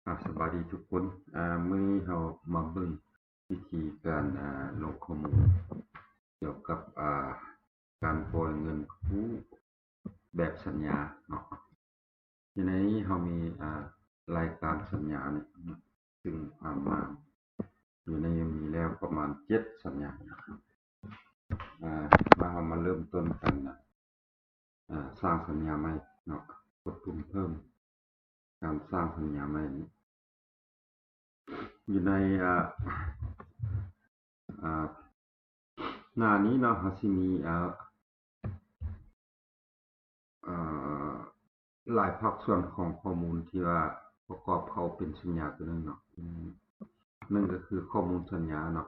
ອ່າ ສະບາຍດີທຸກຄົນ. ອ່າ ມື້ນີ້ເຮົາມາເບິ່ງວິທີການ ອ່າ ລົງຂໍ້ມູນກ່ຽວກັບ ອ່າ ການປ່ອຍເງິນກູ້ແບບສັນຍາເນາະ. ຢູ່ໃນນີ້ເຮົາມີ ອ່າ ລາຍການສັນຍານີ້ເນາະ ຊຶ່ງຜ່ານມາຢູ່ໃນນີ້ມີແລ້ວປະມານເຈັດສັນຍາ. ອ່າ ມາ ເຮົາມາເລີ່ມຕົ້ນກັນນະ ອ່າ ສ້າງສັນຍາໃໝ່ເນາະ. ກົດປຸ່ມເພີ່ມ ການສ້າງສັນຍາໃໝ່ນີ້ ຢູ່ໃນ ອ່າ ອ່າ ໜ້ານີ້ເນາະ ເຮົາຊິມີ ອ່າ ອ່າ ຫຼາຍພາກສ່ວນຂອງຂໍ້ມູນທີ່ວ່າປະກອບເຂົ້າເປັນສັນຍາຕົວໜຶ່ງເນາະ. ໜຶ່ງກໍຄືຂໍ້ມູນສັນຍາເນາະ,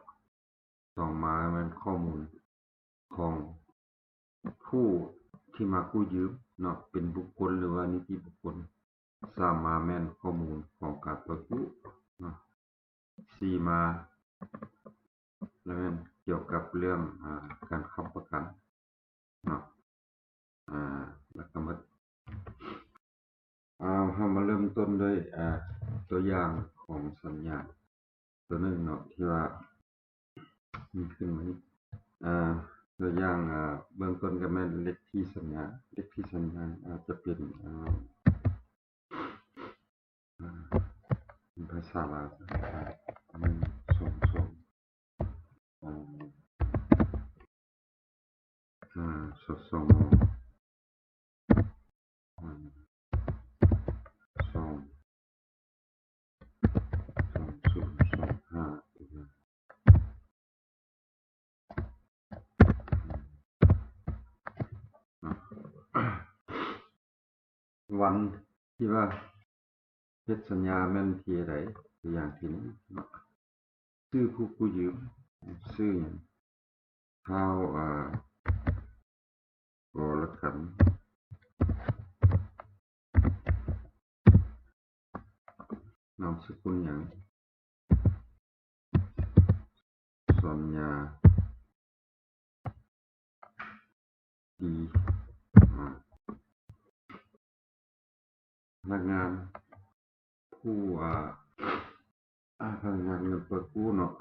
ສອງມາແມ່ນຂໍ້ມູນຂອງຜູ້ທີ່ມາກູ້ຢືມເນາະ ເປັນບຸກຄົນ ຫຼືວ່ານິຕິບຸກຄົນ. ສາມມາແມ່ນຂໍ້ມູນຂອງການປ່ອຍກູ້ເນາະ. ສີ່ມາ ແລ້ວແມ່ນກ່ຽວກັບເລື່ອງ ອ່າ ການຄ້ຳປະກັນເນາະ. ອ່າ ແລ້ວກໍໝົດ. ອ່າ ເຮົາມາເລີ່ມຕົ້ນດ້ວຍ ອ່າ ຕົວຢ່າງຂອງສັນຍາຕົວໜຶ່ງເນາະ ທີ່ວ່າມີຂຶ້ນມານີ້. ອ່າ ຕົວຢ່າງ ອ່າ ເບື້ອງຕົ້ນກໍແມ່ນເລກທີສັນຍາ. ເລກທີສັນຍາອາດຈະເປັນ ອ່າ ອ່າ ເປັນພາສາລາວ ອ່າ ໜຶ່ງ ສອງ ສອງ ອ່າ ອ່າ ສອງ ສອງ ອ່າ ສອງ ສອງ ສູນ ສອງ ຫ້າ ວັນທີ່ວ່າເຮັດສັນຍາແມ່ນທີໃດ? ຕົວຢ່າງທີໜຶ່ງເນາະ ຊື່ຜູ້ກູ້ຢືມ ຊື່ຫຍັງ? ທ້າວ ອ່າ ກໍລະກັນ ນາມສະກຸນຫຍັງ? ສັນຍາດີ ອ່າ ພະນັກງານຜູ້ ອ່າ ພະນັກງານເງິນປ່ອຍກູ້ເນາະ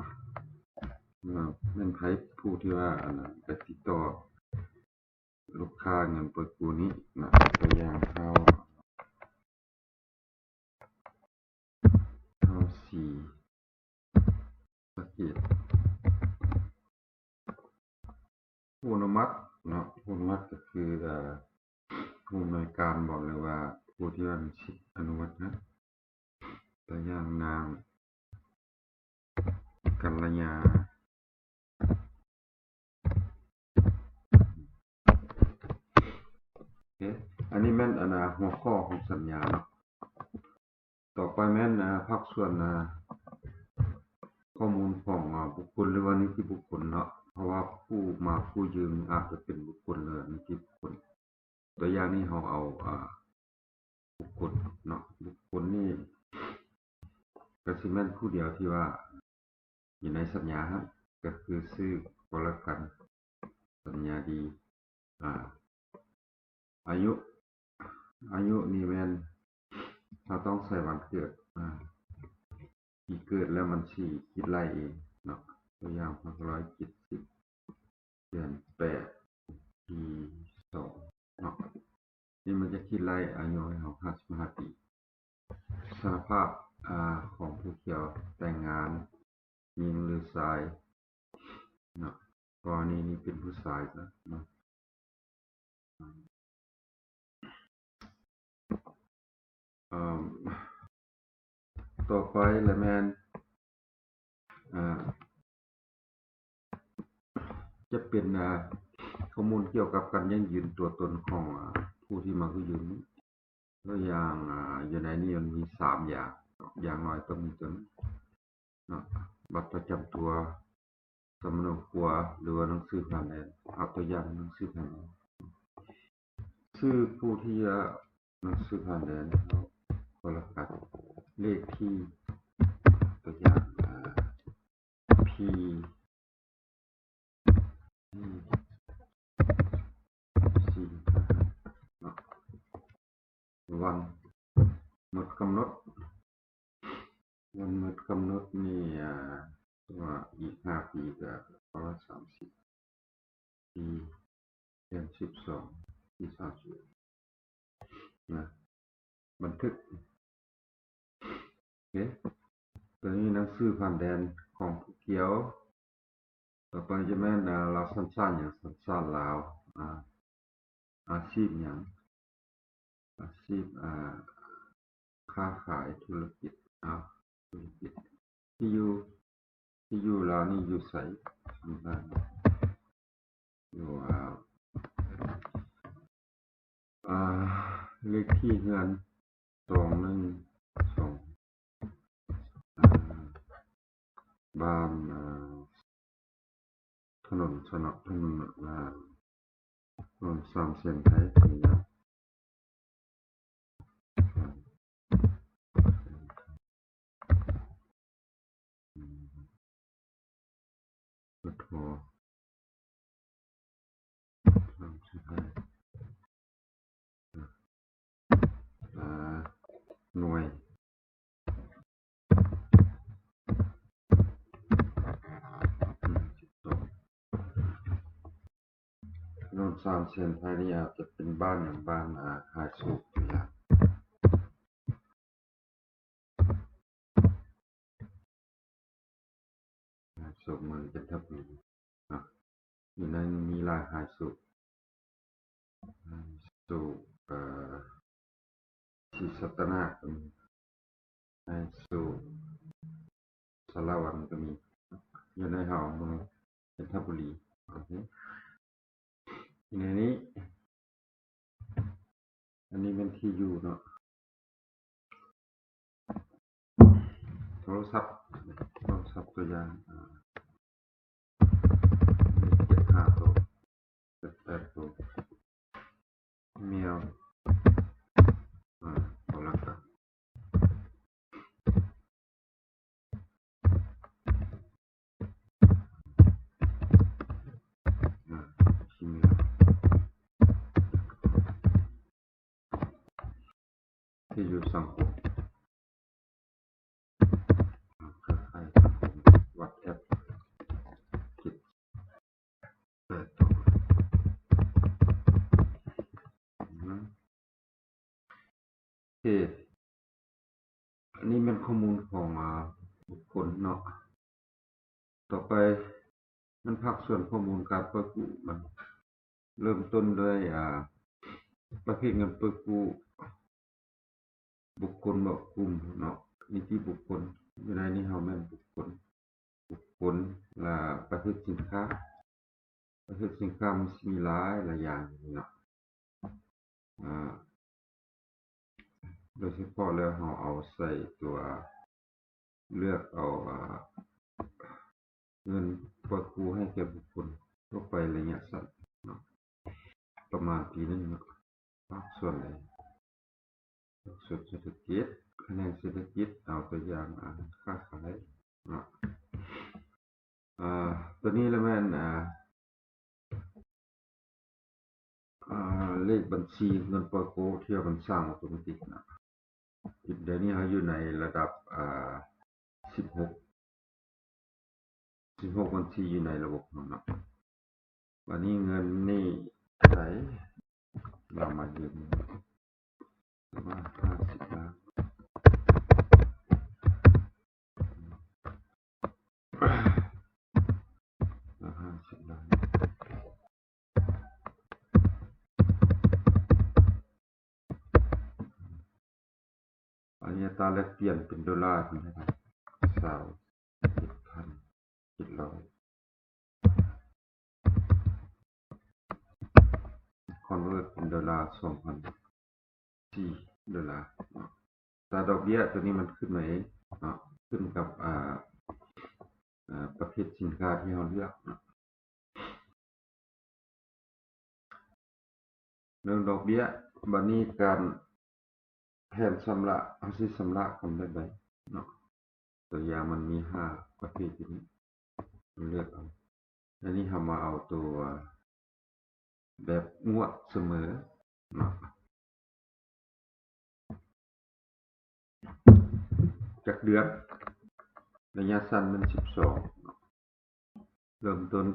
ແມ່ນໃຜ? ຜູ້ທີ່ວ່າ ອັນນັ້ນ ໄປຕິດຕໍ່ລູກຄ້າເງິນປ່ອຍກູ້ນີ້ນະ. ຕົວຢ່າງ ທ້າວ ທ້າວສີສະເກດ ຜູ້ອະນຸມັດເນາະ. ຜູ້ອະນຸມັດກໍຄື ເອີ ຜູ້ອຳນວຍການບໍ ຫຼືວ່າຜູ້ທີ່ວ່າມີສິດອະນຸມັດນະ. ຕົວຢ່າງ ນາງກັນລະຍາ. ໂອເຄ ອັນນີ້ແມ່ນ ອັນ ຫົວຂໍ້ຂອງສັນຍາເນາະ. ຕໍ່ໄປແມ່ນ ອ່າ ພາກສ່ວນ ອ່າ ຂໍ້ມູນຂອງ ອ່າ ບຸກຄົນ ຫຼືວ່ານິຕິບຸກຄົນເນາະ ເພາະວ່າຜູ້ມາກູ້ຢືມອາດຈະເປັນບຸກຄົນ ຫຼືນິຕິບຸກຄົນ. ຕົວຢ່າງນີ້ເຮົາເອົາ ອ່າ ບຸກຄົນເນາະ. ບຸກຄົນນີ້ກໍຊິແມ່ນຜູ້ດຽວທີ່ວ່າຢູ່ໃນສັນຍາຫັ້ນ ກໍຄືຊື່ກໍລະກັນ ສັນຍາດີ. ອ່າ ອາຍຸ ອາຍຸນີ້ແມ່ນເຮົາຕ້ອງໃສ່ວັນເກີດ ອ່າ ປີເກີດ ແລ້ວມັນຊິຄິດໄລ່ເອງເນາະ. ຕົວຢ່າງ ພັນເກົ້າຮ້ອຍເຈັດສິບ ເດືອນແປດ ປີສອງເນາະ. ນີ້ມັນຈະຄິດໄລ່ອາຍຸໃຫ້ເຮົາ ຫ້າສິບຫ້າປີ. ສະຖານະພາບ ອ່າ ຂອງຜູ້ກ່ຽວແຕ່ງງານ ຍິງ ຫຼື ຊາຍເນາະ. ກໍລະນີນີ້ເປັນຜູ້ຊາຍຊະເນາະ. ເອີ ຕໍ່ໄປລະແມ່ນ ອ່າ ຈະເປັນ ອ່າ ຂໍ້ມູນກ່ຽວກັບການຢັ້ງຢືນຕົວຕົນຂອງ ອ່າ ຜູ້ທີ່ມາກູ້ຢືມ. ຕົວຢ່າງ ອ່າ ຢູ່ໃນນີ້ມັນມີສາມຢ່າງ ຢ່າງໜ້ອຍຕ້ອງມີຕົວນີ້ເນາະ. ບັດປະຈຳຕົວ, ສຳມະໂນຄົວ ຫຼືວ່າໜັງສືຜ່ານແດນ. ເອົາຕົວຢ່າງໜັງສືຜ່ານແດນ. ຊື່ຜູ້ທີ່ ອ່າ ໜັງສືຜ່ານແດນ ກໍລະກັນ. ເລກທີ ຕົວຢ່າງ ອ່າ ພີ ສີ່ຫ້າເນາະ. ວັນໝົດກຳນົດ ວັນໝົດກຳນົດນີ້ ອາ ວ່າອີກຫ້າປີກໍສອງຮ້ອຍສາມສິບ ປີ ເດືອນສິບສອງ ປີສາມສິບເອັດນະ ບັນທຶກ. ໂອເຄ ຕົວນີ້ໜັງສືຜ່ານແດນຂອງຜູ້ກ່ຽວ. ຕໍ່ໄປຈະແມ່ນ ອາ ລາວສັນຊາດຫຍັງ? ສັນຊາດລາວ. ອາ ອາຊີບຫຍັງ? ອາຊີບ ອາ ຄ້າຂາຍ ທຸລະກິດ. ເອົາ ທຸລະກິດ. ທີ່ຢູ່ ທີ່ຢູ່ລາວນີ້ຢູ່ໃສ? ຢູ່ ອາ ອາ ເລກທີ່ເຮືອນ ສອງໜຶ່ງສອງ ອາ ບ້ານ ອາ ຖະໜົນຊະເນາະ ຖະໜົນ ອາ ຖະໜົນສາມເສັ້ນໄທ ເບີໂທ ສາມສິບຫ້າ ອາ ໜ່ວຍ ອືມ ສິບສອງ ຖະໜົນສາມເສັ້ນໄທນີ້ອາດຈະເປັນບ້ານຫຍັງ? ບ້ານ ອາ ຫາຍໂສກ ຕົວຢ່າງ ຫາຍໂສກ ເມືອງຈັນທະບູລີເນາະ. ຢູ່ໃນນີ້ມີຫຼາຍຫາຍໂສກ ຫາຍໂສກ ເອີ ສີສັດຕະນາກກໍມີ ໃນໂຊນສາລະວັນກໍມີ ຢູ່ໃນເຮົາເມືອງຈັນທະບູລີ. ໂອເຄ ໃນນີ້ ອັນນີ້ແມ່ນທີ່ຢູ່ເນາະ ໂທລະສັບ ໂທລະສັບຕົວຢ່າງ ເຈັດຫ້າໂຕ ເຈັດແປດໂຕ ແມວ ອາ ເອົາລະກັນ ອາ ທີ່ແມວ ທີ່ຢູ່ສັງຄົມ ເຄືອຂ່າຍສັງຄົມ ວັອດແອັບ ເຈັດແປດໂຕ ອືຮຶ ໂອເຄ ອັນນີ້ແມ່ນຂໍ້ມູນຂອງ ອາ ບຸກຄົນເນາະ. ຕໍ່ໄປແມ່ນພາກສ່ວນຂໍ້ມູນການປ່ອຍກູ້ ມັນເລີ່ມຕົ້ນດ້ວຍ ອາ ປະເພດເງິນປ່ອຍກູ້ ບຸກຄົນບໍ ກຸ່ມເນາະ ນິຕິບຸກຄົນ. ຢູ່ໃນນີ້ເຮົາແມ່ນບຸກຄົນ ບຸກຄົນ ລະປະເພດສິນຄ້າ ປະເພດສິນຄ້າມັນຊິມີຫຼາຍ ຫຼາຍຢ່າງເນາະ ອາ ໂດຍສະເພາະແລ້ວເຮົາເອົາໃສ່ຕົວ ເລືອກເອົາ ອາ ເງິນປ່ອຍກູ້ໃຫ້ແກ່ບຸກຄົນທົ່ວໄປໄລຍະສັ້ນເນາະ ປະມານປີໜຶ່ງເນາະ. ພາກສ່ວນໃດ? ພາກສ່ວນເສດຖະກິດ ຂະແໜງເສດຖະກິດ ເອົາຕົວຢ່າງ ອາ ຄ້າຂາຍເນາະ. ອາ ຕົວນີ້ລະແມ່ນ ອາ ອາ ເລກບັນຊີເງິນປ່ອຍກູ້ທີ່ວ່າມັນສ້າງອັດໂຕເມຕິກນະ. ດຽວນີ້ເຮົາຢູ່ໃນລະດັບ ອາ ສິບຫົກ ສິບຫົກບັນຊີຢູ່ໃນລະບົບຂອງເນາະ. ບາດນີ້ເງິນນີ້ເທົ່າໃດ? ເຮົາມາຢືມປະມານຫ້າສິບລ້ານ ຫ້າສິບລ້ານ. ອັນນີ້ອັດຕາແລກປ່ຽນເປັນໂດລາເປັນເທົ່າໃດ? ຊາວເຈັດພັນເຈັດຮ້ອຍ ຄອນເວີດເປັນໂດລາ ສອງພັນສີ່ໂດລາເນາະ. ແຕ່ດອກເບ້ຍຕົວນີ້ມັນຂຶ້ນມາເອງເນາະ ຂຶ້ນກັບ ອາ ອາ ປະເພດສິນຄ້າທີ່ເຮົາເລືອກເນາະ. ເລື່ອງດອກເບ້ຍ ບາດນີ້ການແຜນຊຳລະ ເຮົາຊິຊຳລະກັນແບບໃດເນາະ. ຕົວຢ່າງມັນມີຫ້າປະເພດຢູ່ນີ້ ເລືອກເອົາ. ອັນນີ້ເຮົາມາເອົາຕົວແບບງວດສະເໝີເນາະ. ຈັກເດືອນ? ໄລຍະສັ້ນແມ່ນສິບສອງ ເລີ່ມຕົ້ນ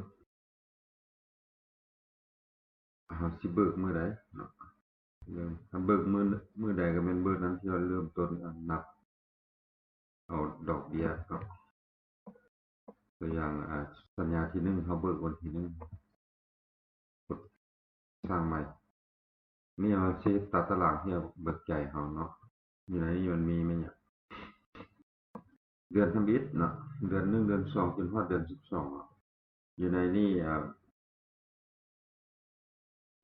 ເຮົາຊິເບີກມື້ໃດເນາະ? ເລີ່ມ ຖ້າເບີກມື້ ມື້ໃດກໍແມ່ນມື້ນັ້ນທີ່ວ່າເລີ່ມຕົ້ນ ອາ ນັບເອົາດອກເບ້ຍເນາະ. ຕົວຢ່າງ ອາ ສັນຍາທີໜຶ່ງ ເຮົາເບີກວັນທີໜຶ່ງ ກົດສ້າງໃໝ່. ນີ້ເຮົາຊິເຮັດຕາຕະລາງທີ່ເຮົາເບີກຈ່າຍເຮົາເນາະ. ຢູ່ໃນນີ້ມັນມີແມ່ນຫຍັງ? ເດືອນທຳອິດເນາະ, ເດືອນໜຶ່ງ ເດືອນສອງ ຈົນຮອດເດືອນສິບສອງເນາະ. ຢູ່ໃນນີ້ ອາ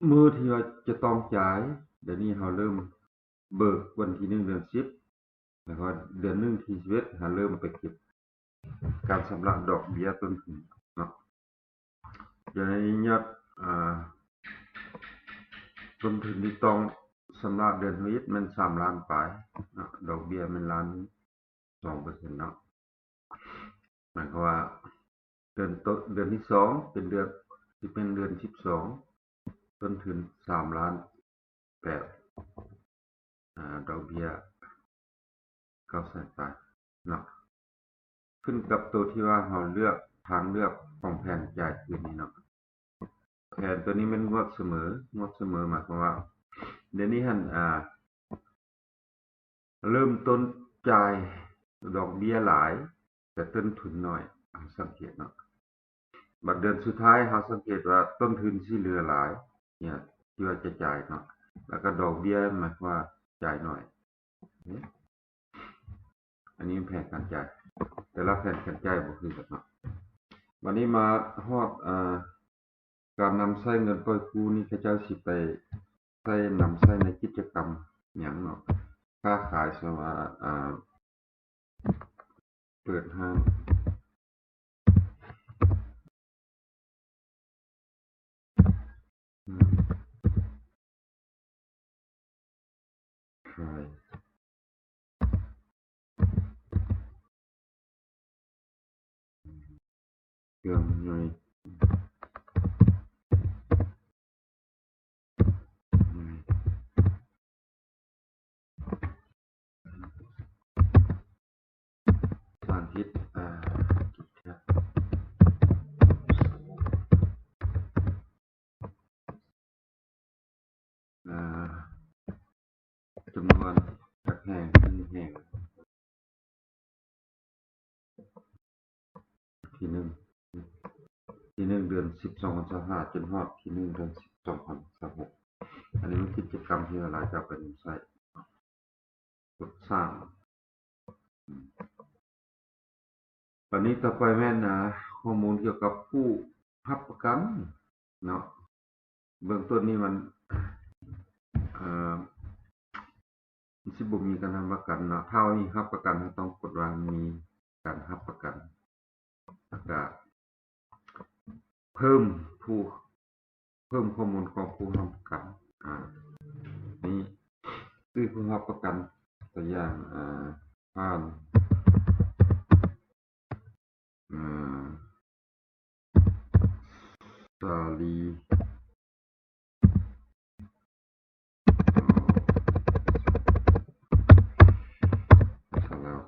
ມື້ທີ່ວ່າຈະຕ້ອງຈ່າຍ, ດຽວນີ້ເຮົາເລີ່ມເບີກວັນທີໜຶ່ງ ເດືອນສິບ ແລ້ວກໍເດືອນໜຶ່ງ ທີສິບເອັດ ເຮົາເລີ່ມໄປເກັບການຊຳລະດອກເບ້ຍຕົ້ນທຶນເນາະ. ດຽວນີ້ຍອດ ອາ ຕົ້ນທຶນທີ່ຕ້ອງຊຳລະເດືອນທຳອິດແມ່ນສາມລ້ານປາຍເນາະ, ດອກເບ້ຍແມ່ນລ້ານ ສອງເປີເຊັນເນາະ. ໝາຍຄວາມວ່າເດືອນໂຕ ເດືອນທີສອງເປັນເດືອນ ຊິເປັນເດືອນສິບສອງ ຕົ້ນທຶນສາມລ້ານແປດ ອາ ດອກເບ້ຍເກົ້າແສນປາຍເນາະ. ຂຶ້ນກັບໂຕທີ່ວ່າເຮົາເລືອກ ທາງເລືອກຂອງແຜນຈ່າຍຄືນນີ້ເນາະ. ແຜນໂຕນີ້ແມ່ນງວດສະເໝີ, ງວດສະເໝີໝາຍຄວາມວ່າ ດຽວນີ້ຫັ້ນ ອາ ເລີ່ມຕົ້ນຈ່າຍດອກເບ້ຍຫຼາຍ ແຕ່ຕົ້ນທຶນໜ້ອຍ, ເຮົາສັງເກດເນາະ. ບັດເດືອນສຸດທ້າຍເຮົາສັງເກດວ່າຕົ້ນທຶນຊິເຫຼືອຫຼາຍ ເນຍ ທີ່ວ່າຈະຈ່າຍເນາະ, ແລ້ວກໍດອກເບ້ຍໝາຍຄວາມວ່າຈ່າຍໜ້ອຍ. ອັນນີ້ແຜນການຈ່າຍ, ແຕ່ລະແຜນການຈ່າຍບໍ່ຄືກັນເນາະ. ບັດນີ້ມາຮອດ ອາ ການນຳໃຊ້ເງິນປ່ອຍກູ້ນີ້ ເຂົາເຈົ້າຊິໄປໃຊ້ ນຳໃຊ້ໃນກິດຈະກຳຫຍັງເນາະ? ຄ້າຂາຍ ສະມາ ອາ ເປີດຮ້ານ ອືມ ຂາຍ ເຄື່ອງໃນ ສານພິດ ອາ ອາ ຈຳນວນຈັກແຫ່ງ ໜຶ່ງແຫ່ງ ທີໜຶ່ງ ທີໜຶ່ງ ເດືອນສິບ ສອງພັນຊາວຫ້າ ຈົນຮອດທີໜຶ່ງ ເດືອນສິບ ສອງພັນຊາວຫົກ. ອັນນີ້ມັນກິດຈະກຳທີ່ລາຍຈາກໄປນຳໃຊ້ ກົດສ້າງ. ບັດນີ້ຕໍ່ໄປແມ່ນ ອາ ຂໍ້ມູນກ່ຽວກັບຜູ້ຮັບປະກັນເນາະ. ເບື້ອງຕົ້ນນີ້ມັນ ເອີ ມັນຊິບໍ່ມີການຮັບປະກັນເນາະ. ຖ້າວ່າມີຮັບປະກັນ ເຮົາຕ້ອງກົດວ່າມີການຮັບປະກັນ ແລ້ວກະເພີ່ມຜູ້ ເພີ່ມຂໍ້ມູນຂອງຜູ້ຮັບປະກັນ. ອາ ນີ້ຊື່ຜູ້ຮັບປະກັນ ຕົວຢ່າງ ອາ ທ່ານ ອາ ສາລີ ສາລາວ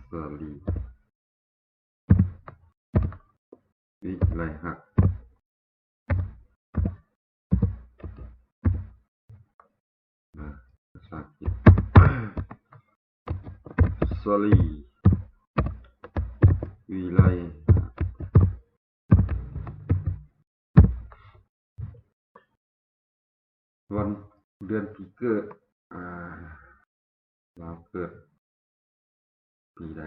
ສາລີ ວິໄລຮັກ ນະ ພາສາອັງກິດ ສາລີ ວິໄລ ວັນເດືອນປີເກີດ ອາ ລາວເກີດປີໃດ?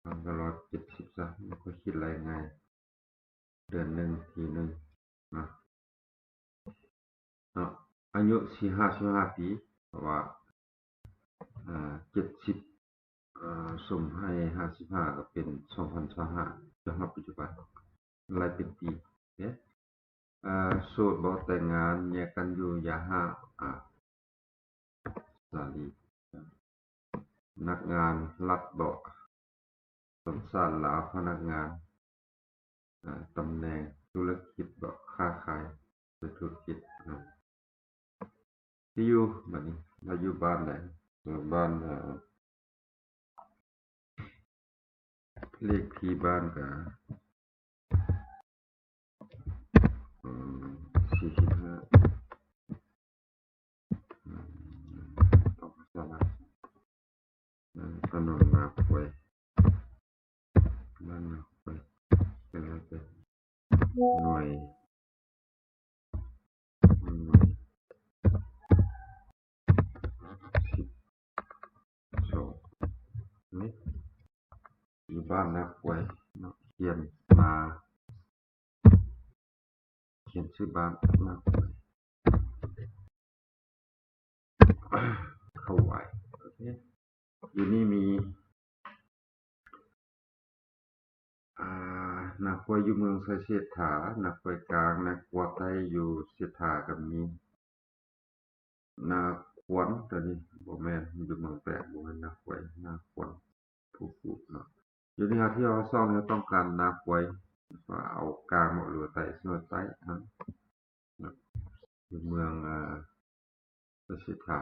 ພັນເກົ້າຮ້ອຍເຈັດສິບ ຊະ ມັນກໍຄິດໄລ່ງ່າຍ ເດືອນໜຶ່ງ ທີໜຶ່ງນະ ເນາະ. ອາຍຸສີ່ ຫ້າສິບຫ້າປີ ເພາະວ່າ ອາ ເຈັດສິບ ອາ ສົມໃຫ້ຫ້າສິບຫ້າ ກໍເປັນສອງພັນຊາວຫ້າ ຈົນຮອດປັດຈຸບັນ ໄລ່ເປັນປີເດ້. ອາ ໂສດບໍ່ ແຕ່ງງານ ແຍກກັນຢູ່ ຢ່າຮ້າງ ອາ ສາລີ ພະນັກງານລັດບໍ ສັນຊາດລາວ ພະນັກງານ ອາ ຕຳແໜ່ງທຸລະກິດບໍ ຄ້າຂາຍ ເປັນທຸລະກິດ ອາ ທີ່ຢູ່ ບັດນີ້ລາວຢູ່ບ້ານໃດ? ເອີ ບ້ານ ເອີ ເລກທີ່ບ້ານກະ ເອີ ສີ່ສິບຫ້າ ເອີ ຕ້ອງສາມາດ ເອີ ຖະໜົນນາຄວາຍ ບ້ານນາຄວາຍ ກໍແລ້ວແຕ່ ໜ່ວຍ ໜ່ວຍ ສິບສອງ ນີ້ ຢູ່ບ້ານນາຄວາຍເນາະ ຂຽນມາ ຂຽນຊື່ບ້ານນາຄວາຍ ເຂົ້າໄວ້ ໂອເຄ ຢູ່ນີ້ມີ ອ່າ ນາຄວາຍຢູ່ເມືອງໄຊເສດຖາ, ນາຄວາຍກາງ, ນາຄວາຍໃຕ້ຢູ່ເສດຖາກໍມີ, ນາຄວນ ຕົວນີ້ບໍ່ແມ່ນ ຢູ່ເມືອງແປກ ບໍ່ແມ່ນນາຄວາຍ ນາຄວນ ຜູ້ປູກເນາະ. ຢູ່ນີ້ເຮົາ ທີ່ເຮົາຊ່ອງນີ້ ເຮົາຕ້ອງການນາຄວາຍ ວ່າເອົາກາງບໍ່ ຫຼືວ່າໃຕ້ ເຊິ່ງວ່າໃຕ້ ເນາະ ຢູ່ເມືອງ ອ່າ ໄຊເສດຖາ.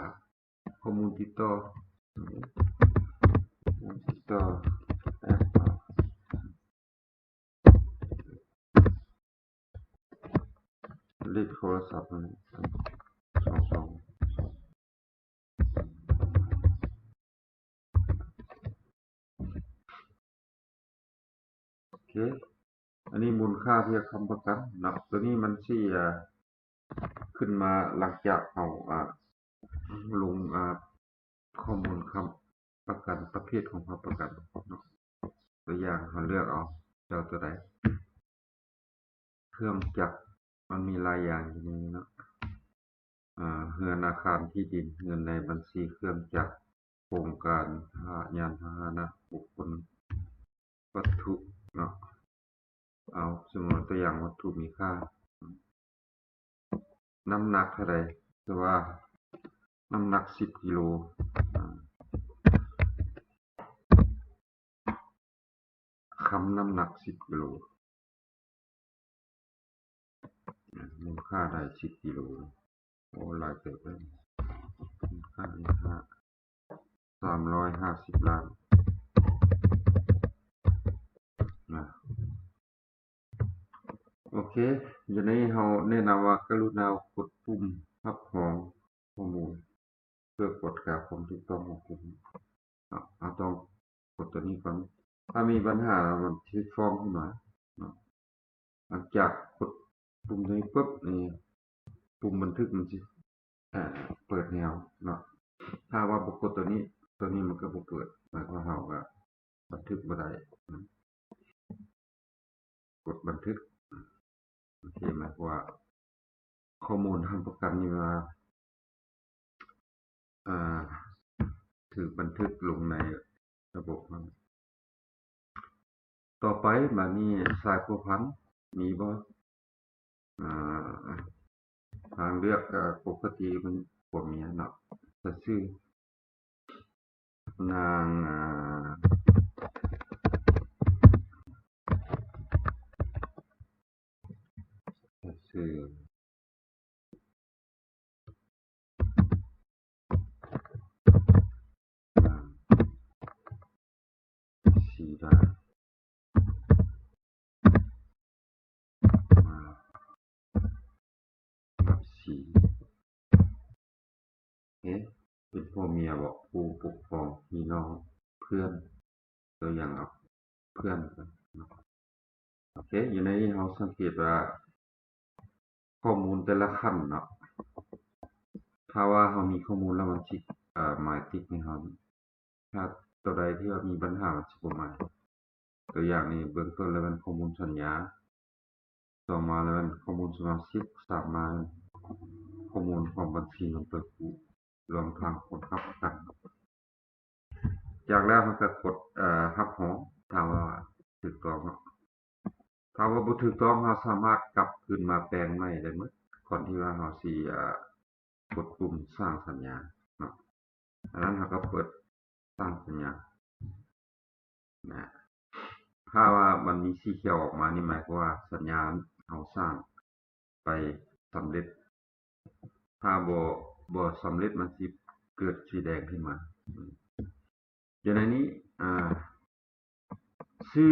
ຂໍ້ມູນຕິດຕໍ່ ຕິດຕໍ່ແອັບ ເລກໂທລະສັບ ສອງສອງ ໂອເຄ ອັນນີ້ມູນຄ່າທີ່ຄ້ຳປະກັນເນາະ ຕົວນີ້ມັນຊິ ອ່າ ຂຶ້ນມາຫຼັງຈາກເຮົາ ອ່າ ລົງ ອ່າ ຂໍ້ມູນຄ້ຳປະກັນ ປະເພດຂອງຄ້ຳປະກັນເນາະ. ຕົວຢ່າງ ເຮົາເລືອກເອົາ ຈະເອົາຕົວໃດ? ເຄື່ອງຈັກ ມັນມີຫຼາຍຢ່າງຢູ່ໃນນີ້ເນາະ ເຮືອນ ອາຄານ ທີ່ດິນ ເງິນໃນບັນຊີ ເຄື່ອງຈັກ ໂຄງການ ຍານພາຫະນະ ບຸກຄົນ ວັດຖຸເນາະ. ເອົາ ສົມມຸດຕົວຢ່າງ ວັດຖຸມີຄ່າ ນ້ຳໜັກເທົ່າໃດ? ຖືວ່ານ້ຳໜັກສິບກິໂລ ອາ ຄຳນ້ຳໜັກສິບກິໂລ ອາ ມູນຄ່າໄດ້ສິບກິໂລ ໂອ້ ຫຼາຍເຕີບເລີຍ ມູນຄ່າ ສາມຮ້ອຍຫ້າສິບລ້ານນະ. ໂອເຄ ຢູ່ໃນນີ້ເຮົາແນະນຳວ່າ ກະລຸນາກົດປຸ່ມຮັບຮອງຂໍ້ມູນ ເພື່ອກວດກາຄວາມຖືກຕ້ອງຂອງກຸ່ມເນາະ. ເຮົາຕ້ອງກົດຕົວນີ້ກ່ອນ ຖ້າມີບັນຫາແລ້ວມັນຊິຟ້ອງຂຶ້ນມາເນາະ. ຫຼັງຈາກກົດປຸ່ມຕົວນີ້ປຶບ ນີ້ ປຸ່ມບັນທຶກມັນຊິ ເປີດແນວເນາະ. ຖ້າວ່າບໍ່ກົດຕົວນີ້ ຕົວນີ້ມັນກໍບໍ່ເປີດ ໝາຍຄວາມເຮົາກໍບັນທຶກບໍ່ໄດ້. ກົດບັນທຶກ ໂອເຄ ໝາຍຄວາມວ່າຂໍ້ມູນຄ້ຳປະກັນນີ້ວ່າ ອ່າ ຖືກບັນທຶກລົງໃນລະບົບເຮົາ. ຕໍ່ໄປ ບາດນີ້ສາຍພົວພັນມີບໍ່? ອ່າ ທາງເລືອກກໍປົກກະຕິເປັນຜົວເມຍເນາະ ໃສ່ຊື່ນາງ ອ່າ ໃສ່ຊື່ ນາງ ສີດາ ມາ ມາສີ ເອະ ເປັນຜົວເມຍບໍ? ຜູ້ປົກຄອງ ພີ່ນ້ອງ ເພື່ອນ ຕົວຢ່າງເອົາເພື່ອນ ໂອເຄ ຢູ່ໃນນີ້ເຮົາສັງເກດວ່າ ຂໍ້ມູນແຕ່ລະຂັ້ນເນາະ ຖ້າວ່າເຮົາມີຂໍ້ມູນແລ້ວມັນຊິ ເອີ ໝາຍຕິກໃຫ້ເຮົາ ຖ້າຕົວໃດທີ່ວ່າມີບັນຫາມັນຊິບໍ່ໝາຍ. ຕົວຢ່າງນີ້ ເບື້ອງຕົ້ນລະແມ່ນຂໍ້ມູນສັນຍາ ສອງມາລະແມ່ນຂໍ້ມູນສະມາຊິກ ສາມມາຂໍ້ມູນຂອງບັນຊີເງິນເປີດກູ້ ລວມທັງຄົນຮັບປະກັນ. ຈາກແລ້ວເຮົາກໍກົດ ເອີ ຮັບຮອງ ຖ້າວ່າຖືກຕ້ອງເນາະ. ຖ້າວ່າບໍ່ຖືກຕ້ອງ ເຮົາສາມາດກັບຄືນມາແປງໃໝ່ໄດ້ໝົດ ກ່ອນທີ່ວ່າເຮົາຊິ ເອີ ກົດປຸ່ມສ້າງສັນຍາເນາະ. ອັນນັ້ນເຮົາກໍເປີດສ້າງສັນຍານະ ຖ້າວ່າມັນມີສີຂຽວອອກມາ ນີ້ໝາຍຄວາມວ່າສັນຍາເຮົາສ້າງໄປສຳເລັດ. ຖ້າບໍ່ ບໍ່ສຳເລັດ ມັນຊິ ກີດສີແດງຂຶ້ນມາ. ຢູ່ໃນນີ້ ອ່າ ຊື່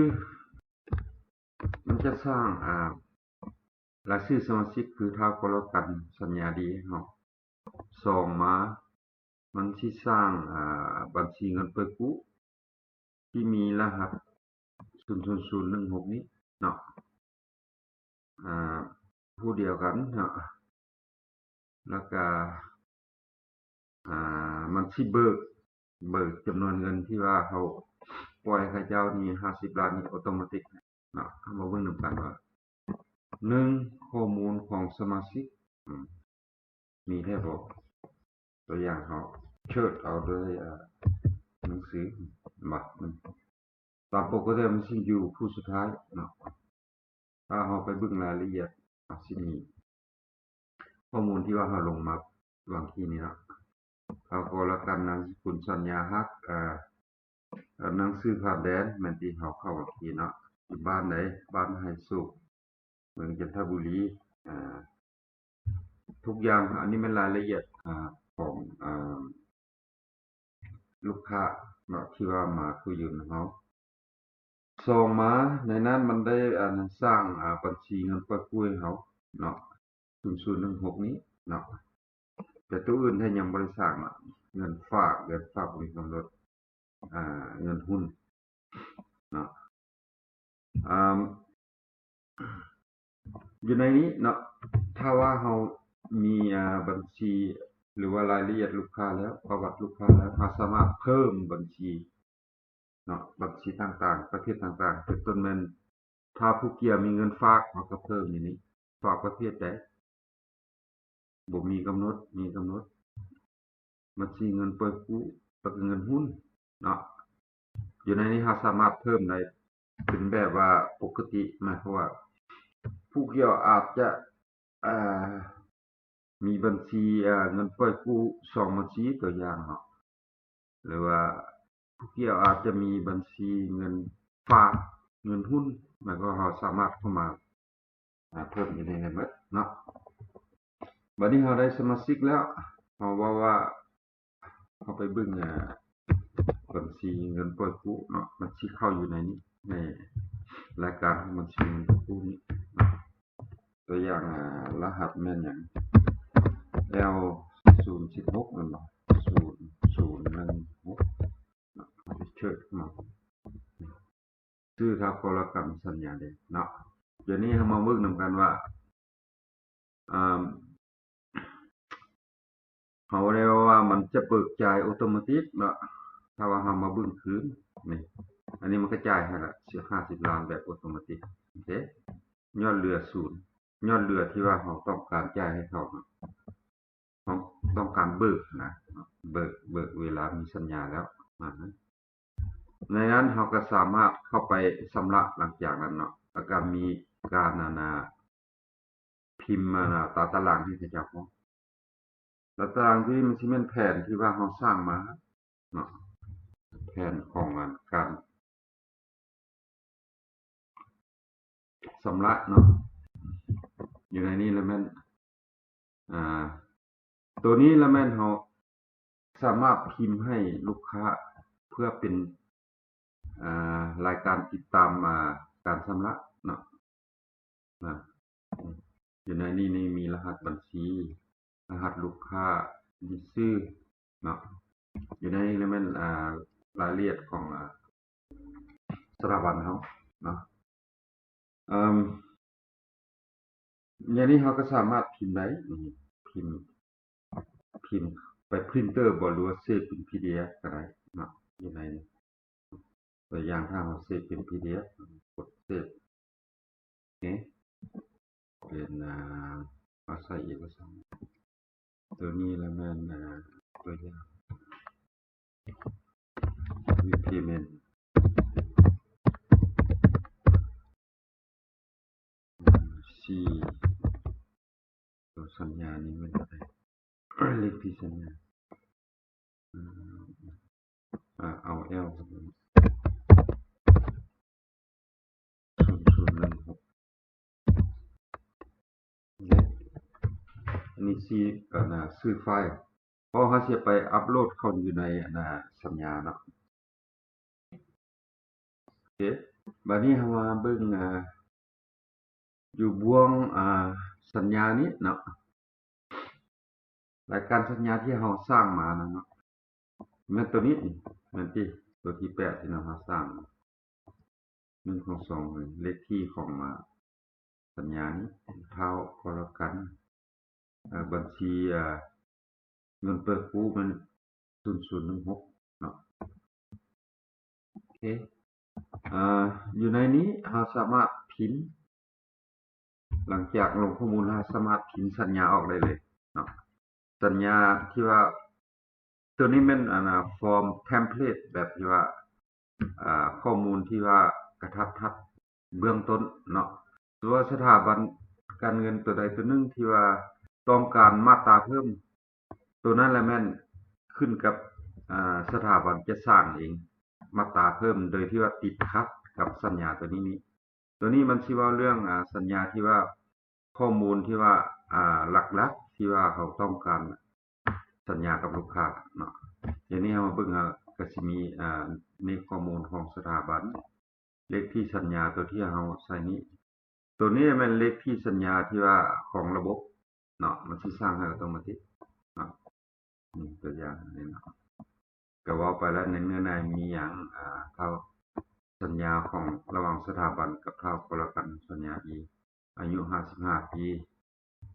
ມັນຈະສ້າງ ອ່າ ລາຍຊື່ສະມາຊິກ ຄືທ້າວກໍລະກັນ ສັນຍາດີໃຫ້ເຮົາ. ສອງມາ ມັນຊິສ້າງ ອ່າ ບັນຊີເງິນປ່ອຍກູ້ທີ່ມີລະຫັດ ສູນສູນສູນໜຶ່ງຫົກນີ້ເນາະ. ອ່າ ຜູ້ດຽວກັນເນາະ ແລ້ວກະ ອ່າ ມັນຊິເບີກ ເບີກຈຳນວນເງິນທີ່ວ່າເຮົາປ່ອຍໃຫ້ເຂົາເຈົ້ານີ້ ຫ້າສິບລ້ານນີ້ ອອໂຕມາຕິກເນາະ. ເຮົາມາເບິ່ງນຳກັນວ່າ ໜຶ່ງ ຂໍ້ມູນຂອງສະມາຊິກ ອາ ມີແທ້ບໍ່? ຕົວຢ່າງເຮົາເຊີດເອົາໂດຍ ເອີ ໜັງສື ເຫັນບໍ່? ຕາມປົກກະຕິມັນຊິຢູ່ຜູ້ສຸດທ້າຍເນາະ. ຖ້າເຮົາໄປເບິ່ງລາຍລະອຽດ ອາ ຊິມີຂໍ້ມູນທີ່ວ່າເຮົາລົງມາຫວ່າງກີ້ນີ້ເນາະ. ເຮົາກໍລະກັນນາມສະກຸນ ສັນຍາຮັກ ເອີ ເອີ ໜັງສືຜ່ານແດນ ແມ່ນທີ່ເຮົາເຂົ້າຫວ່າງກີ້ເນາະ. ຢູ່ບ້ານໃດ? ບ້ານໄຮໂສກ ເມືອງຈັນທະບູລີ ອາ ທຸກຢ່າງ. ອັນນີ້ແມ່ນລາຍລະອຽດ ອາ ຂອງ ອາ ລູກຄ້າເນາະ ທີ່ວ່າມາກູ້ຢືມນຳເຮົາ. ສອງມາ ໃນນັ້ນມັນໄດ້ ອັນ ສ້າງ ອາ ບັນຊີເງິນປ່ອຍກູ້ໃຫ້ເຮົາເນາະ ສູນສູນໜຶ່ງຫົກນີ້ເນາະ. ແຕ່ໂຕອື່ນແທ້ຍັງບໍ່ໄດ້ສ້າງເນາະ. ເງິນຝາກ ເງິນຝາກບໍ່ມີກຳນົດ ອາ ເງິນຮຸ້ນເນາະ. ອາ ຢູ່ໃນນີ້ເນາະ ຖ້າວ່າເຮົາມີ ອາ ບັນຊີ ຫຼືວ່າລາຍລະອຽດລູກຄ້າແລ້ວ ປະຫວັດລູກຄ້າແລ້ວ ເຮົາສາມາດເພີ່ມບັນຊີເນາະ ບັນຊີຕ່າງໆ ປະເພດຕ່າງໆ ເປັນຕົ້ນແມ່ນ ຖ້າຜູ້ກ່ຽວມີເງິນຝາກ ເຮົາກໍເພີ່ມຢູ່ນີ້ ຝາກປະເພດໃດ ບໍ່ມີກຳນົດ ມີກຳນົດ ບັນຊີເງິນປ່ອຍກູ້ ແລ້ວກໍເງິນຮຸ້ນເນາະ. ຢູ່ໃນນີ້ເຮົາສາມາດເພີ່ມໄດ້ເປັນແບບວ່າປົກກະຕິ ໝາຍຄວາມວ່າຜູ້ກ່ຽວອາດຈະ ເອີ ມີບັນຊີ ເອີ ເງິນປ່ອຍກູ້ສອງບັນຊີ ຕົວຢ່າງເນາະ. ຫຼືວ່າຜູ້ກ່ຽວອາດຈະມີບັນຊີເງິນຝາກ ເງິນຮຸ້ນ ແລ້ວກໍເຮົາສາມາດເຂົ້າມາ ອາ ເພີ່ມຢູ່ໃນນັ້ນໝົດເນາະ. ບັດນີ້ເຮົາໄດ້ສະມາຊິກແລ້ວ ເຮົາເວົ້າວ່າເຮົາໄປເບິ່ງ ອາ ບັນຊີເງິນປ່ອຍກູ້ເນາະ ມັນຊິເຂົ້າຢູ່ໃນນີ້ ໃນລາຍການຂອງບັນຊີເງິນປ່ອຍກູ້ນີ້ເນາະ. ຕົວຢ່າງ ອາ ລະຫັດແມ່ນຫຍັງ? ແອວສູນສິບຫົກ ແມ່ນບໍ່? ສູນສູນໜຶ່ງຫົກ ເນາະ ເຮົາຊິເຊີດເຂົ້າມາ ຊື່ທ້າວກໍລະກັນ ສັນຍາເດເນາະ. ດຽວນີ້ເຮົາມາເບິ່ງນຳກັນວ່າ ອາ ເຮົາໄດ້ເວົ້າວ່າມັນຈະເບີກຈ່າຍອອໂຕມາຕິກເນາະ. ຖ້າວ່າເຮົາມາເບິ່ງຄືນນີ້ ອັນນີ້ມັນກະຈ່າຍໃຫ້ລະ ສິບ ຫ້າສິບລ້ານແບບອອໂຕມາຕິກ ໂອເຄ ຍອດເຫຼືອສູນ ຍອດເຫຼືອທີ່ວ່າເຮົາຕ້ອງການຈ່າຍໃຫ້ເຂົາເນາະ. ເຮົາຕ້ອງການເບີກນະ ເບີກ ເບີກເວລາມີສັນຍາແລ້ວ ອາ ໃນນັ້ນເຮົາກໍສາມາດເຂົ້າໄປຊຳລະຫຼັງຈາກນັ້ນເນາະ ແລ້ວກໍມີການ ອັນນ່າ ພິມ ອັນນ່າ ຕາຕະລາງໃຫ້ເຂົາເຈົ້າພ້ອມ. ຕາຕະລາງທີ່ມັນຊິແມ່ນແຜນທີ່ວ່າເຮົາສ້າງມາເນາະ ແຜນຂອງ ອັນ ການ ຊຳລະເນາະ ຢູ່ໃນນີ້ລະແມ່ນ ອາ ໂຕນີ້ລະແມ່ນເຮົາສາມາດພິມໃຫ້ລູກຄ້າເພື່ອເປັນ ອາ ລາຍການຕິດຕາມ ອາ ການຊຳລະເນາະ ນະ ຢູ່ໃນນີ້ນີ້ມີລະຫັດບັນຊີ ລະຫັດລູກຄ້າ ມີຊື່ເນາະ ຢູ່ໃນນີ້ລະແມ່ນ ອາ ລາຍລະອຽດຂອງ ອາ ສະຖາບັນເຮົາເນາະ. ເອີ່ມ ຢ່າງນີ້ເຮົາກໍສາມາດພິມໄດ້ ພິມ ພິມໄປພຣິນເຕີບໍ ຫຼືວ່າເຊບເປັນພີດີເອັຟກໍໄດ້ເນາະ ຢູ່ໃນນີ້. ຕົວຢ່າງ ຖ້າເຮົາເຊບເປັນພີດີເອັຟ ກົດເຊບ ເປັນ ອາ ເອົາໃສ່ເອກະສານ ຕົວນີ້ລະແມ່ນ ອາ ຕົວຢ່າງ ຣີເພເມັນ ສີ່ ຕົວສັນຍານີ້ແມ່ນເທົ່າໃດ? ເລກທີ່ສັນຍາ ອາ ເອົາແອວ ສູນສູນໜຶ່ງຫົກ ເນາະ ອັນນີ້ຊິ ອັນນ່າ ຊື່ໄຟລ໌ ເພາະເຮົາຊິໄປອັບໂຫຼດເຂົ້າຢູ່ໃນອັນນ່າສັນຍາເນາະ. ໂອເຄ ບາດນີ້ເຮົາມາເບິ່ງ ອ່າ ຢູ່ບ່ວງ ອ່າ ສັນຍານີ້ເນາະ, ລາຍການສັນຍາທີ່ເຮົາສ້າງມານັ້ນເນາະ ແມ່ນໂຕນີ້ ແມ່ນຕິ ໂຕທີແປດທີ່ເນາະ ເຮົາສ້າງ ໜຶ່ງຂອງສອງ ເລກທີຂອງ ອ່າ ສັນຍານີ້ ທ້າວກໍລະກັນ ເອີ ບັນຊີ ເອີ ເງິນເປີດກູ້ແມ່ນ ສູນສູນໜຶ່ງຫົກເນາະ. ໂອເຄ ເອີ ຢູ່ໃນນີ້ເຮົາສາມາດພິມ ຫຼັງຈາກລົງຂໍ້ມູນ ເຮົາສາມາດພິມສັນຍາອອກໄດ້ເລີຍເນາະ. ສັນຍາທີ່ວ່າ ໂຕນີ້ແມ່ນ ອັນນ່າ ຟອມເທັມເພລດ ແບບທີ່ວ່າ ອ່າ ຂໍ້ມູນທີ່ວ່າກະທັດຮັດເບື້ອງຕົ້ນເນາະ. ຫຼືວ່າສະຖາບັນການເງິນໂຕໃດໂຕໜຶ່ງທີ່ວ່າຕ້ອງການມາດຕາເພີ່ມ ໂຕນັ້ນລະແມ່ນຂຶ້ນກັບ ອ່າ ສະຖາບັນຈະສ້າງເອງມາດຕາເພີ່ມ ໂດຍທີ່ວ່າຕິດຂັດກັບສັນຍາໂຕນີ້ນີ້. ໂຕນີ້ມັນຊິເວົ້າເລື່ອງ ອ່າ ສັນຍາທີ່ວ່າ ຂໍ້ມູນທີ່ວ່າ ອ່າ ຫຼັກໆ ທີ່ວ່າເຮົາຕ້ອງການສັນຍາກັບລູກຄ້າເນາະ. ດຽວນີ້ເຮົາມາເບິ່ງ ອ່າ ກະຊິມີ ອ່າ ນີ້ຂໍ້ມູນຂອງສະຖາບັນ ເລກທີສັນຍາໂຕທີ່ເຮົາໃສ່ນີ້ ໂຕນີ້ແມ່ນເລກທີສັນຍາທີ່ວ່າຂອງລະບົບເນາະ ມັນຊິສ້າງໃຫ້ອັດຕະໂນມັດເນາະ. ນີ້ຕົວຢ່າງນີ້ເນາະ ກະເວົ້າໄປແລ້ວ ໃນເນື້ອໃນມີຫຍັງ ອ່າ ທ້າວ ສັນຍາຂອງລະຫວ່າງສະຖາບັນກັບທ້າວກໍລະກັນ ສັນຍາອີ ອາຍຸຫ້າສິບຫ້າປີ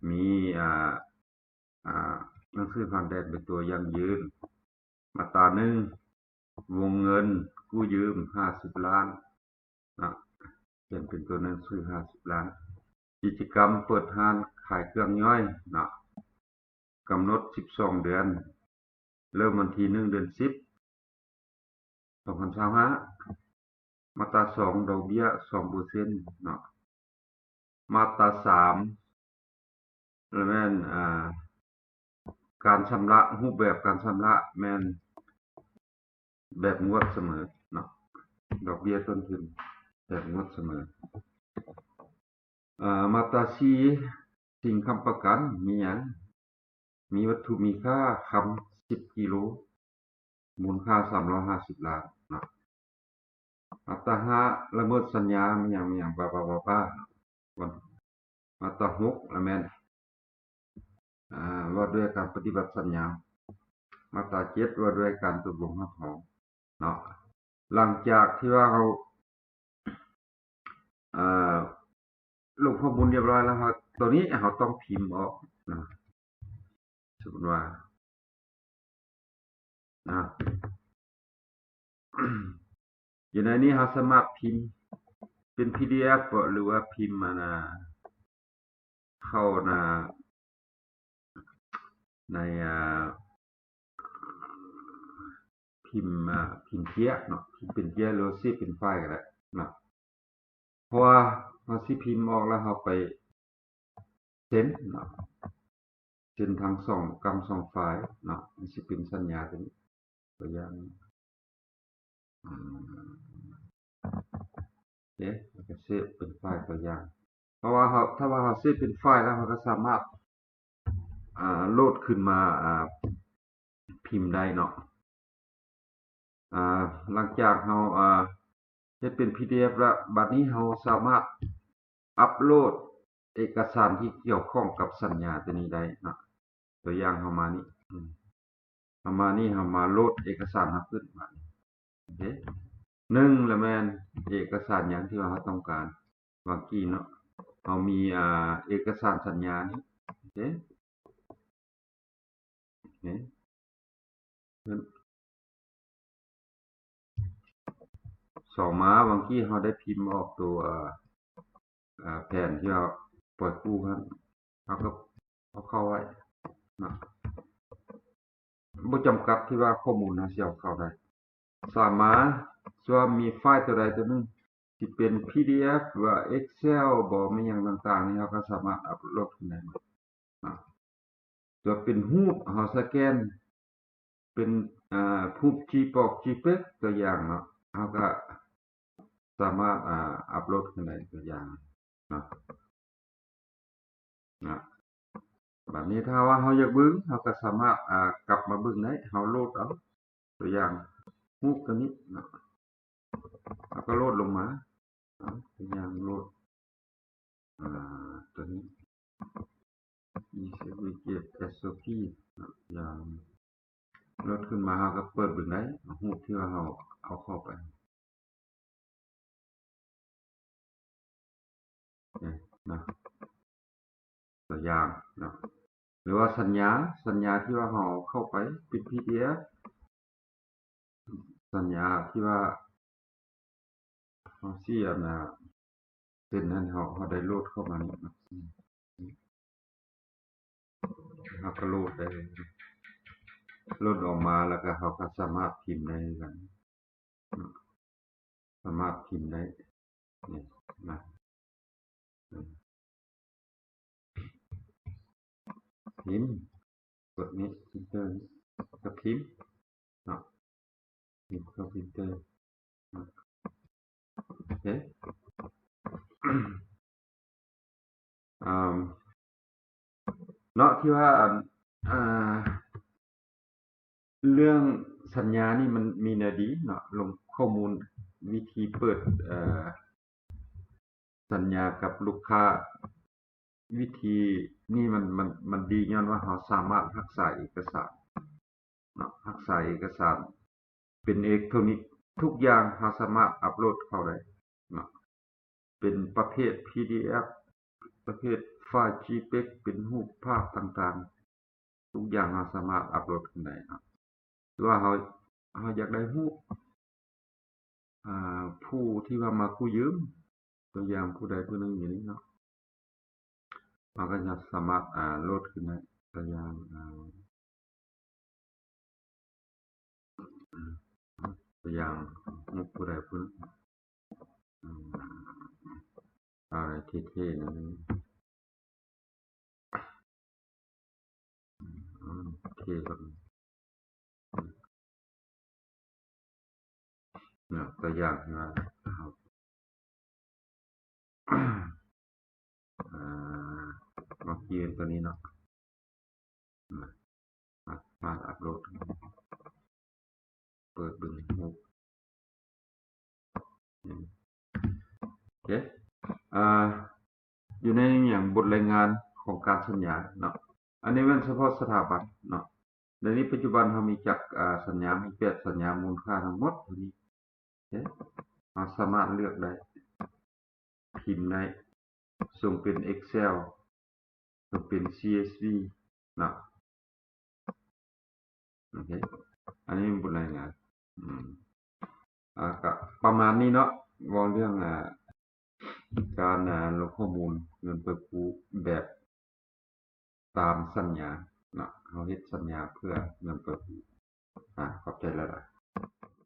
ມີ ອ່າ ອ່າ ໜັງສືຜ່ານແດນເປັນຕົວຢັ້ງຢືນ. ມາດຕາໜຶ່ງ ວົງເງິນກູ້ຢືມຫ້າສິບລ້ານເນາະ ຂຽນເປັນຕົວໜັງສືຫ້າສິບລ້ານ. ກິດຈະກຳເປີດຮ້ານຂາຍເຄື່ອງຍ່ອຍເນາະ ກຳນົດສິບສອງເດືອນ ເລີ່ມວັນທີໜຶ່ງ ເດືອນສິບ ສອງພັນຊາວຫ້າ. ມາດຕາສອງ ດອກເບ້ຍສອງເປີເຊັນເນາະ. ມາດຕາສາມ ລະແມ່ນ ອ່າ ການຊຳລະ ຮູບແບບການຊຳລະແມ່ນແບບງວດສະເໝີເນາະ ດອກເບ້ຍຕົ້ນທຶນແບບງວດສະເໝີ. ອ່າ ມາດຕາສີ່ ສິ່ງຄ້ຳປະກັນ ມີຫຍັງ? ມີວັດຖຸມີຄ່າ ຄຳສິບກິໂລ ມູນຄ່າສາມຮ້ອຍຫ້າສິບລ້ານເນາະ. ມາດຕາຫ້າ ລະເມີດສັນຍາ ມີຫຍັງ ມີຫຍັງ ບາບາບາບາ. ມາດຕາຫົກ ລະແມ່ນ ອ່າ ວ່າດ້ວຍການປະຕິບັດສັນຍາ. ມາດຕາເຈັດ ວ່າດ້ວຍການຕົກລົງຮັບຮອງເນາະ. ຫຼັງຈາກທີ່ວ່າເຮົາ ເອີ ລົງຂໍ້ມູນຮຽບຮ້ອຍແລ້ວ ເຮົາ ໂຕນີ້ເຮົາຕ້ອງພິມອອກນະ. ສົມມຸດວ່າ ນະ ຢູ່ໃນນີ້ເຮົາສາມາດພິມເປັນ ພີດີເອັຟ ເບາະ ຫຼືວ່າພິມ ອັນນ່າ ເຂົ້າ ອັນນ່າ ໃນ ອ່າ ພິມ ອ່າ ພິມເຈ້ຍເນາະ ພິມເປັນເຈ້ຍ ຫຼືວ່າເຊບເປັນໄຟລ໌ກະໄດ້ເນາະ. ເພາະວ່າເຮົາຊິພິມອອກແລ້ວເຮົາໄປເຊັນເນາະ ເຊັນທັງສອງກຳສອງຝ່າຍເນາະ ມັນຊິເປັນສັນຍາໂຕນີ້ ຕົວຢ່າງ ອືມ ໂອເຄ ແລ້ວກະເຊບເປັນໄຟລ໌ຕົວຢ່າງ. ເພາະວ່າເຮົາ ຖ້າວ່າເຮົາເຊບເປັນໄຟລ໌ແລ້ວ ເຮົາກະສາມາດ ອ່າ ໂຫຼດຂຶ້ນມາ ອ່າ ພິມໄດ້ເນາະ. ອ່າ ຫຼັງຈາກເຮົາ ອ່າ ເຮັດເປັນ ພີດີເອັຟ ແລ້ວ ບາດນີ້ເຮົາສາມາດອັບໂຫຼດເອກະສານທີ່ກ່ຽວຂ້ອງກັບສັນຍາໂຕນີ້ໄດ້ເນາະ. ຕົວຢ່າງເຮົາມານີ້ ອືມ ເຮົາມານີ້ ເຮົາມາໂຫຼດເອກະສານເຮົາຂຶ້ນ ບາດນີ້ ໂອເຄ ໜຶ່ງລະແມ່ນເອກະສານຫຍັງທີ່ວ່າເຮົາຕ້ອງການ ຫວ່າງກີ້ເນາະ ເຮົາມີ ອ່າ ເອກະສານສັນຍານີ້ ໂອເຄ ໂອເຄ ສອງມາ ຫວ່າງກີ້ເຮົາໄດ້ພິມອອກໂຕ ອ່າ ອ່າ ແຜນທີ່ເຮົາປ່ອຍກູ້ຫັ້ນ ເຮົາກະເອົາເຂົ້າໄວ້ເນາະ. ບໍ່ຈຳກັດທີ່ວ່າຂໍ້ມູນເຮົາຊິເອົາເຂົ້າໄດ້ ສາມາດ ສ່ວນມີໄຟລ໌ໂຕໃດໂຕໜຶ່ງ ຊິເປັນ ພີດີເອັຟ ຫຼືວ່າ ເອັກເຊວ ບໍ່ ແມ່ນຫຍັງຕ່າງໆນີ້ ເຮົາກະສາມາດອັບໂຫຼດຂຶ້ນໄດ້ໝົດເນາະ. ຕົວເປັນຮູບ ເຮົາສະແກນເປັນ ອ່າ ຮູບຈີປອກ ຈີເປັກ ຕົວຢ່າງເນາະ ເຮົາກະສາມາດ ອ່າ ອັບໂຫຼດຂຶ້ນໄດ້ ຕົວຢ່າງເນາະ ນະ. ບາດນີ້ຖ້າວ່າເຮົາຢາກເບິ່ງ ເຮົາກໍສາມາດ ອ່າ ກັບມາເບິ່ງໄດ້. ເຮົາໂຫຼດເອົາ ຕົວຢ່າງຮູບຕົວນີ້ເນາະ ເຮົາກໍໂຫຼດລົງມາ ເອົາ ຕົວຢ່າງໂຫຼດ ອ່າ ຕົວນີ້ ອີເຊັກວີເຈັດ ເອັສໂອພີ ເນາະ ຢ່າງ ໂຫຼດຂຶ້ນມາ ເຮົາກໍເປີດເບິ່ງໄດ້ ຮູບທີ່ວ່າເຮົາເອົາເຂົ້າໄປ ນີ້ນະ ຕົວຢ່າງເນາະ ຫຼືວ່າສັນຍາ ສັນຍາທີ່ວ່າເຮົາເອົາເຂົ້າໄປເປັນພີດີເອັຟ ສັນຍາທີ່ວ່າເຮົາຊິອັນນະ ເຊັ່ນນັ້ນ ເຮົາ ເຮົາໄດ້ໂຫຼດເຂົ້າມານີ້ເນາະ ເຮົາກໍໂຫຼດໄດ້ ໂຫຼດອອກມາແລ້ວກໍເຮົາກໍສາມາດພິມໄດ້ຄືກັນ ສາມາດພິມໄດ້ ນີ້ນະ ພິມ ກົດນີ້ Enter ນີ້ ກໍພິມເນາະ ພິມເຂົ້າ Enter ເນາະ ໂອເຄ ອ່າ ເນາະ ທີ່ວ່າ ອ່າ ເລື່ອງສັນຍານີ້ມັນມີແນວດີເນາະ ລົງຂໍ້ມູນວິທີເປີດ ເອີ ສັນຍາກັບລູກຄ້າ ວິທີນີ້ມັນ ມັນ ມັນດີຍ້ອນວ່າເຮົາສາມາດຮັກສາເອກະສານເນາະ ຮັກສາເອກະສານເປັນເອເລັກໂທຣນິກ ທຸກຢ່າງເຮົາສາມາດອັບໂຫຼດເຂົ້າໄດ້ເນາະ ເປັນປະເພດພີດີເອັຟ ປະເພດໄຟລ໌ຈີເປັກ ເປັນຮູບພາບຕ່າງໆ ທຸກຢ່າງເຮົາສາມາດອັບໂຫຼດຂຶ້ນໄດ້ເນາະ ຫຼືວ່າເຮົາ ເຮົາຢາກໄດ້ຮູບ ອ່າ ຜູ້ທີ່ວ່າມາກູ້ຢືມ ຕົວຢ່າງຜູ້ໃດຜູ້ໜຶ່ງຢູ່ນີ້ເນາະ ເຮົາກໍຈະສາມາດ ອ່າ ໂຫຼດຂຶ້ນໄດ້ ຕົວຢ່າງ ອ່າ ຕົວຢ່າງຮູບຜູ້ໃດຜູ້ໜຶ່ງ ເອົາເທ່ໆ ໜຶ່ງ ເທ່ກ່ອນ ຕົວຢ່າງທີ່ວ່າ ເຮົາ ອ່າ ມາປ່ຽນຕົວນີ້ເນາະ ມາ ມາອັບໂຫຼດ ເປີດເບິ່ງຮູບ ໂອເຄ ອ່າ ຢູ່ໃນຫຍັງ ບົດລາຍງານຂອງການສັນຍາເນາະ ອັນນີ້ແມ່ນສະເພາະສະຖາບັນເນາະ ໃນນີ້ປັດຈຸບັນເຮົາມີຈັກ ອ່າ ສັນຍາ ມີແປດສັນຍາ ມູນຄ່າທັງໝົດເທົ່ານີ້ ເຫັນ ເຮົາສາມາດເລືອກໄດ້ ພິມໄດ້ ສົ່ງເປັນ Excel ສົ່ງເປັນ CSV ເນາະ ໂອເຄ ອັນນີ້ບົດລາຍງານ ອືມ ອ່າ ກະປະມານນີ້ເນາະ ເວົ້າເລື່ອງ ອ່າ ການ ອ່າ ລົງຂໍ້ມູນເງິນເປີດກູ້ແບບຕາມສັນຍາເນາະ ເຮົາເຮັດສັນຍາເພື່ອເງິນເປີດກູ້ ອາ ຂອບໃຈຫຼາຍໆ.